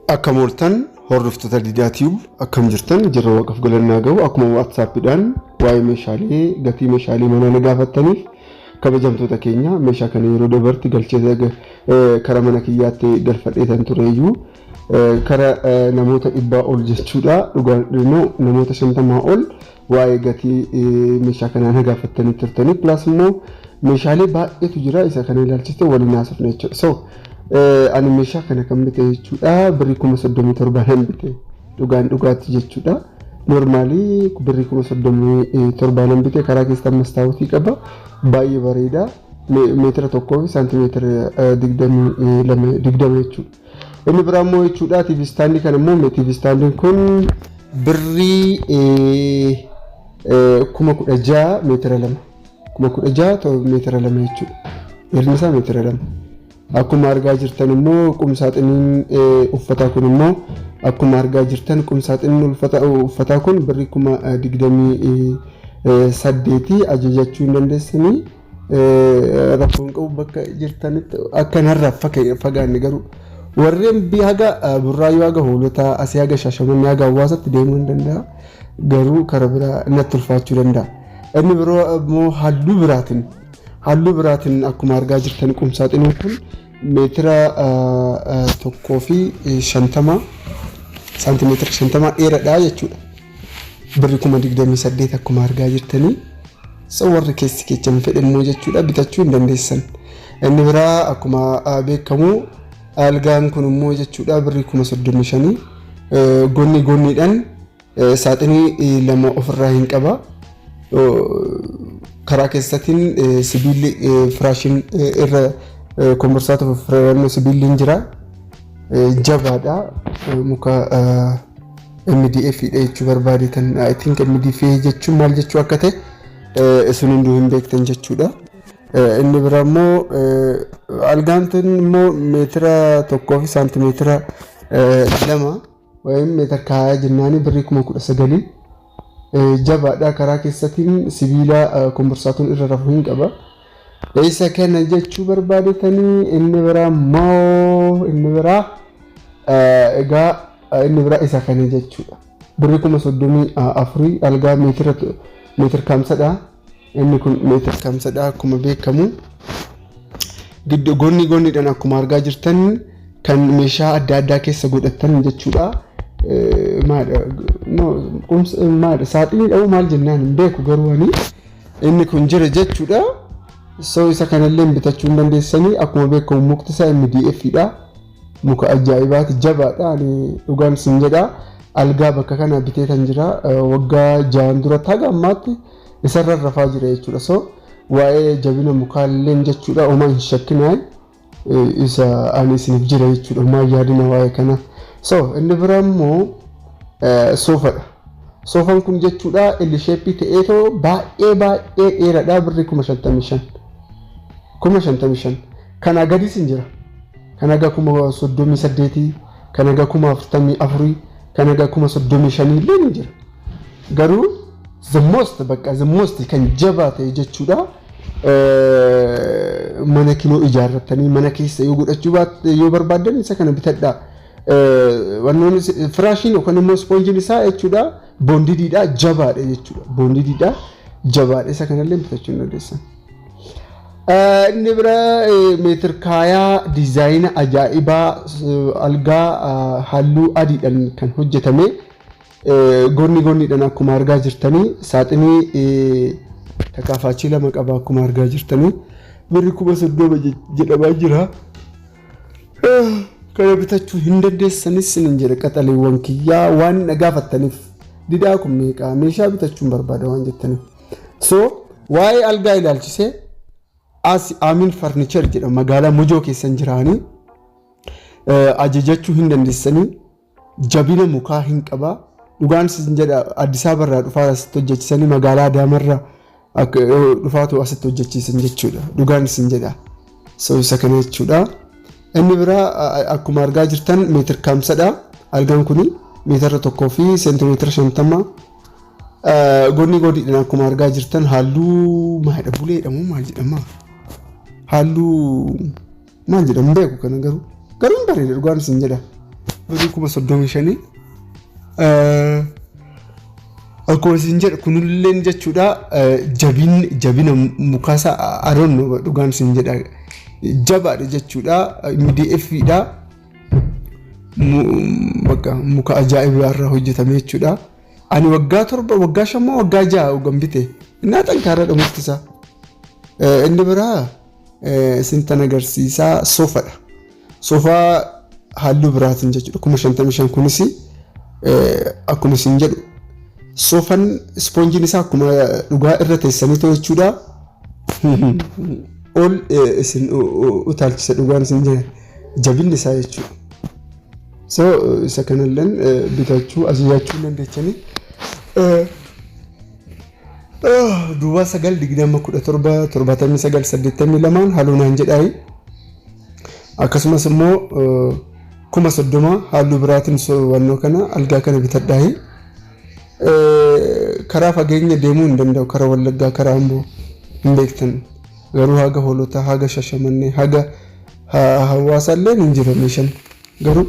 Akkam ooltan hordoftoota Diidaa Tube, akkam jirtan? Jirra, waaqaf galannaa gahu. Akkuma WhatsAppiidhaan waa'ee meeshaalee, gatii meeshaalee manaa na gaafattaniif, kabajamtoota keenya, meeshaa kana yeroo dabarti galchee kara mana kiyyaatti galfadheetan tureeyyuu kara namoota 100 ol jechuudha, dhugaan namoota 50 ol waa'ee gatii meeshaa kanaa na gaafattanii turtanii, plus immoo meeshaalee baay'eetu jira, isa kana ilaalchiste waliin haasofna jechuudha. So ani meeshaa kana kan bite jechuudha birrii 37,000 nan bite, dhugaan dhugaatti jechuudha. Normally birrii 37,000 nan bite. Karaa keessatti mastaawwatii qaba, baay'ee bareeda, meetira 1 fi saantimeetira 22, 20 jechuudha. Inni biraa immoo jechuudha TV standii kana immoo, TV standiin kun birrii 16,000, meetira 2, 16,000, meetira 2 jechuudha. Dheerinni isaa meetira 2. Akkuma argaa jirtan immoo qumsaaxiniin uffataa kun immoo, akkuma argaa jirtan qumsaaxiniin uffataa kun birrii 28,000. Ajajachuu hin dandeessanii, rakkoon qabu. Bakka jirtanitti akka narraa fagaanne garuu warreen haga Burraayyuu, haga Hoolotaa, asii haga Shaashamannee, haga Hawaasaatti deemuu hin danda'a, garuu karaa biraa natti ulfaachuu danda'a. Inni biroo immoo halluu biraatiin akkuma argaa jirtan qumsaaxiniin kun meetira 1 fi 50, saantimeetira 50 dheeradha jechuudha. Birri 28,000 akkuma argaa jirtanii. So warri keessi keechan fedhe immoo jechuudha bitachuu hin dandeessan. Inni biraa akkuma beekamu algaan kun immoo jechuudha birrii 35,000, gonni gonniidhaan saaxinii lama ofirraa hin qaba. Karaa keessatiin sibiilli firaashiin irra komborsaatu sibiilli hin jira. Jabaadha. Muka MDF dha jechuu barbaadetan. I think MDF jechuun maal jechuu akka ta'e isin hunduu hin beektan jechuudha. Inni biraa immoo algaan tun immoo meetira 1 fi saantimeetira 2 wayim meetira kaayaa jennaani birrii 19,000. Jabaadha, karaa keessatiin sibiila komborsaatuun irra rafu hin qaba. Isa kana jechuu barbaadetanii. Inni biraa immoo, inni biraa egaa, inni biraa isa kana jechuudha. Birrii 34,000, algaa meetira meetira kamsadha. Inni kun meetira kamsadha akkuma beekamu. Giddu gonni gonniidhaan akkuma argaa jirtan kan meeshaa adda addaa keessa godhatan jechuudha. Maadha, saaxinii dhabu maal jennaan hin beeku, garuu ani inni kun jira jechuudha. So isa kanallee bitachuu hin dandeessanii. Akkuma beekamu mukti isaa MDF dha. Muka ajaa'ibaati, jabaadha, ani dhugaan sin jedha. Algaa bakka kana bitee kan jira waggaa 6n dura, haga ammaatti isarra rafaa jira jechuudha. So waa'ee jabina mukaallee jechuudha homaa hin shakkinaa, isa ani isiniif jira jechuudha, homaa yaadina waa'ee kana. So inni biraa immoo soofadha. Soofaan kun jechuudha L shape ta'eetoo baay'ee baay'ee dheeraadha, birrii 55,000. 55,000. Kanaa gadis hin jira. Kan haga 38,000, kan haga 44,000, kan haga 35,000 illee ni jira. Garuu the most, bakka the most kan jabaa ta'e jechuudha. Mana kinoo ijaarratanii mana keessa yoo godhachuu yoo barbaaddan isa kana bitadhaa. Wannoonni firaashiin yookaan immoo ispoonjiin isaa jechuudha bondediidha, jabaadha jechuudha. Bondediidha, jabaadha, isa kanallee bitachuu hin dandeessan. Inni bira meetir kaayaa diizaayina ajaa'ibaa, algaa halluu adiidhaan kan hojjetame, gonni gonniidhaan akkuma argaa jirtanii saaxinii takaafaachii lama qaba, akkuma argaa jirtanii birri 30,000 jedhamaa jira. Kana bitachuu hin dandeessanis nin jedha. Qaxaleewwan kiyyaa, waan na gaafattaniif, Didaa kun meeqaa meeshaa bitachuun barbaada waan jettaniif. So waa'ee algaa ilaalchisee as Amin Furniture jedhama, magaalaa Mojoo keessan jiraanii ajajachuu hin dandeessanii, jabina mukaa hin qabaa. Dhugaan sin jedha, Addis Ababarraa dhufaa asitti hojjechisanii, magaalaa Adaamarraa dhufaatu asitti hojjechiisan jechuudha. Dhugaan sin jedha. So isa kana jechuudha. Inni biraa akkuma argaa jirtan meetir kamsadha. Algaan kuni meetira 1 fi seentimeetira 50. Gonni godiidhaan akkuma argaa jirtan halluu maalidha, buleedha moo maal jedhama? Halluu maal jedhamu beeku kana, garuu hin bareeda, dhugaan sin jedha. Birrii 35,000. Akkuma isin jedhu kunilleen jechuudha, jabina mukaasaa aroon dhugaan isin jedha, jabaadha jechuudha. MDF dha. Bakka muka ajaa'ibaa irraa hojjetame jechuudha. Ani waggaa 7, waggaa 5 moo waggaa 6 hoggan bite. Innaa xankaaraadha mukti isaa. Inni biraa isintan agarsiisaa soofadha. Soofaa halluu biraatiin jechuudha. 55,000 kunis akkuma isin jedhu soofan ispoonjiin isaa akkuma dhugaa irra teessanii ta'u jechuudha. Ol isin utaalchisa, dhugaan isin jedha, jabinni isaa jechuudha. So isa kanalleen bitachuu ajajachuu hin dandeechanii. Duwwaa 9 20 17 79 82 halluu naan jedhaayi. Akkasumas immoo 30,000 halluu biraatiin wannoo kana algaa kana bitadhaayi. Karaa fageenya deemuu hin danda'u, karaa Wallaggaa, karaa Amboo hin beektan. Garuu haga Hoolotaa, haga Shashamannee, haga Hawaasallee hin jira meeshaan. Garuu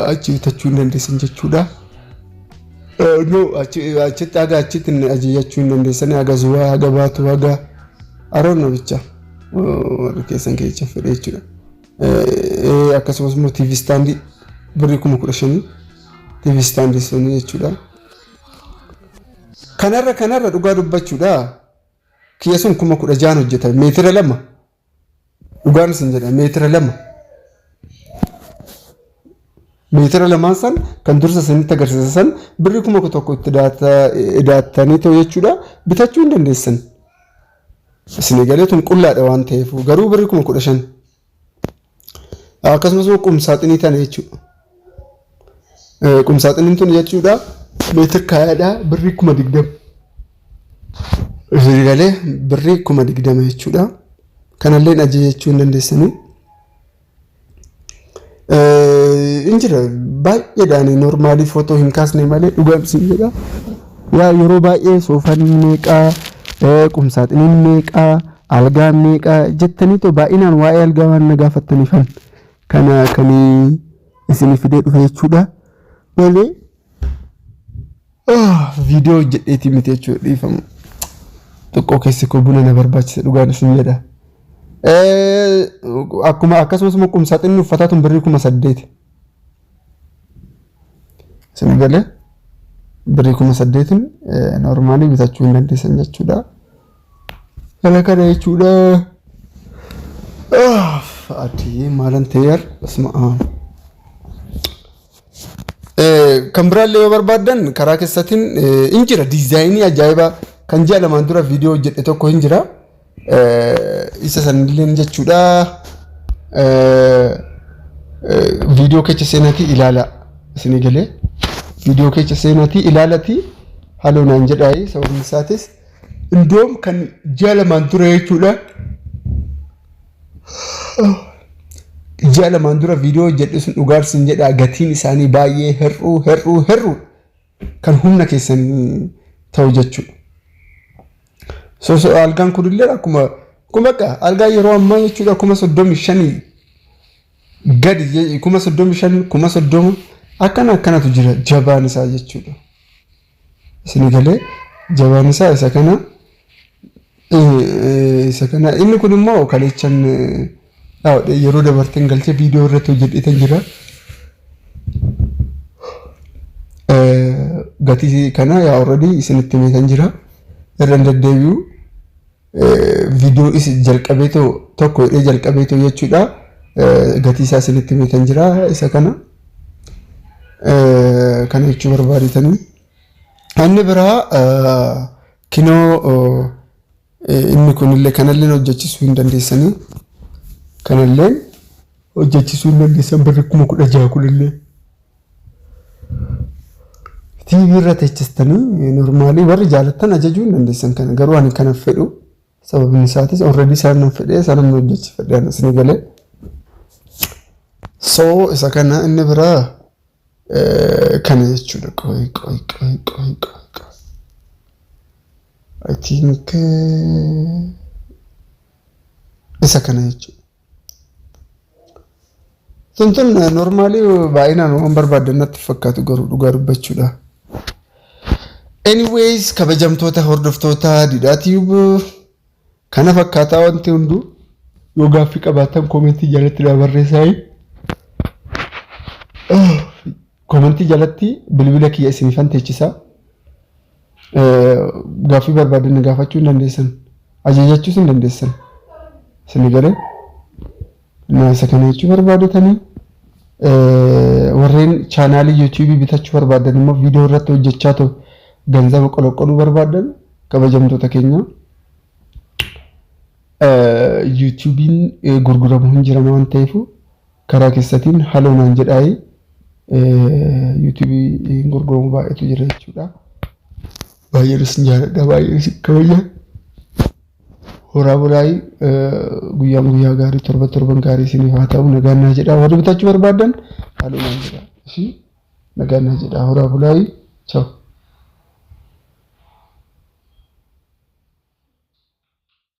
achi bitachuu hin dandeessan jechuudha. No, achitti haga achitti ajajachuu hin dandeessan, haga Zuwaa, haga Baatu, haga Aroonnoo bicha warri keessan keessa fedhe jechuudha. Akkasumas immoo TV stand birrii 15,000 TV stand sun jechuudha. Kanarra dhugaa dubbachuudha. Kiyya sun 16,000 hojjetame, meetira 2, dhugaan isin jedha, meetira 2. Meetira lamaan san kan dursa isinitti agarsiisa san birrii 1,000 itti idaattanii ta'u jechuudha, bitachuu hin dandeessan. Isin galee tun qullaadha waan ta'eef garuu birrii 15,000. Akkasumas immoo qumsaaxinii tana jechuudha. Qumsaaxiniin tun jechuudha meetira kaayaadha, birrii 20,000. Isin galee birrii 20,000 jechuudha. Kanallee ajajachuu hin dandeessanii. In jira baay'eedhaan, normally footoo hin kaasne malee, dhugaan isin jedha. Yaa yeroo baay'ee soofaan meeqaa, qumsaaxiniin meeqaa, algaan meeqaa jettaniitoo baay'inaan waa'ee algaa waan na gaafattaniifan kana kan isinii fidee dhufe jechuudha. Malee viidiyoo hojjedheetii miti jechuudha, dhiifamu. Xiqqoo keessi koo buna na barbaachise, dhugaan isin jedha. Akkuma akkasumas immoo qumsaaxinni uffataa tun birrii 8,000. Isin galee birrii 8,000n normally bitachuu hin dandeessan jechuudha. Kana kana jechuudha. Ati maalan ta'eer asuma. Kan biraallee yoo barbaaddan karaa keessatiin hin jira, design ajaa'ibaa kan ji'a lamaan dura viidiyoo hojjedhe tokko hin jira. Isa sanillee jechuudha. Viidiyoo keessa seenaatii ilaala, isinii galee viidiyoo keessa seenaatii ilaalatii halluu naan jedhaayi, sababni isaatis indoom kan ji'a lamaan dura jechuudha. Ji'a lamaan dura viidiyoo hojjedhe sun dhugaarsin jedha, gatiin isaanii baay'ee hir'uu hir'uu hir'uu kan humna keessan ta'u jechuudha. So algaan kunillee akkuma kun bakka algaa yeroo ammaa jechuudha 35,000 gadi, 35,000, 30,000 akkana akkanatu jira jabaan isaa jechuudha. Isin galee jabaan isaa isa kana isa kana. Inni kun immoo kaleechan yeroo dabarteen galchee viidiyoo irratti hojjedheetan jira. Gatii kana yaa already isinitti himeetan jira. Irra hin deddeebi'u. Viidiyoo isi jalqabeetoo tokko hidhee jalqabeetoo jechuudha. Gatii isaa isinitti himeetan jira isa kana. Kana jechuu barbaadetanii. Inni biraa kinoo inni kunillee kanallee hojjechisuu hin dandeessanii. Kanallee hojjechisuu hin dandeessan, birri 16,000 kunillee. TV irra teechistanii normally warri jaalattan ajajuu hin dandeessan kana, garuu ani kana fedhu, sababni isaatis already isaan nan fedhee isaan nan hojjechifadhe anas ni galee. So isa kana inni biraa kana jechuudha. Qoy qoy qoy qoy qoy qoy. I think isa kana jechuudha. Tun normally baay'inaan waan barbaadan natti fakkaatu garuu dhugaa dubbachuudha. Anyways, kabajamtoota hordoftoota Didhaa Tube, kana fakkaataa wanti hunduu. Yoo gaaffii qabaatan comment jalatti naa barreessaa. Comment jalatti bilbila kiyya isiniifan teechisaa. Gaaffii barbaadan gaafachuu hin dandeessan. Ajajachuus hin dandeessan. Isin galee isa kana jechuu barbaadatanii, warreen channel YouTube bitachuu barbaadan immoo viidiyoo irratti hojjechaa ta'u ganzaba qoloqqoluu barbaadan, kabajamtoota keenya, YouTubeiin gurguramu hin jiran waan ta'eef karaa keessatiin haloo naan jedhaayi, YouTube gurguramu baay'eetu jira jechuudha. Baay'een isin jaalladha, baay'een isin kabaja. Horaa bulaayii, guyyaan guyyaa gaarii, torba torban gaarii isiniif haa ta'u. Nagaan naa jedhaa. Warri bitachuu barbaadan haloo naan jedhaa. Ishii nagaan naa jedhaa, horaa bulaayii, ciao.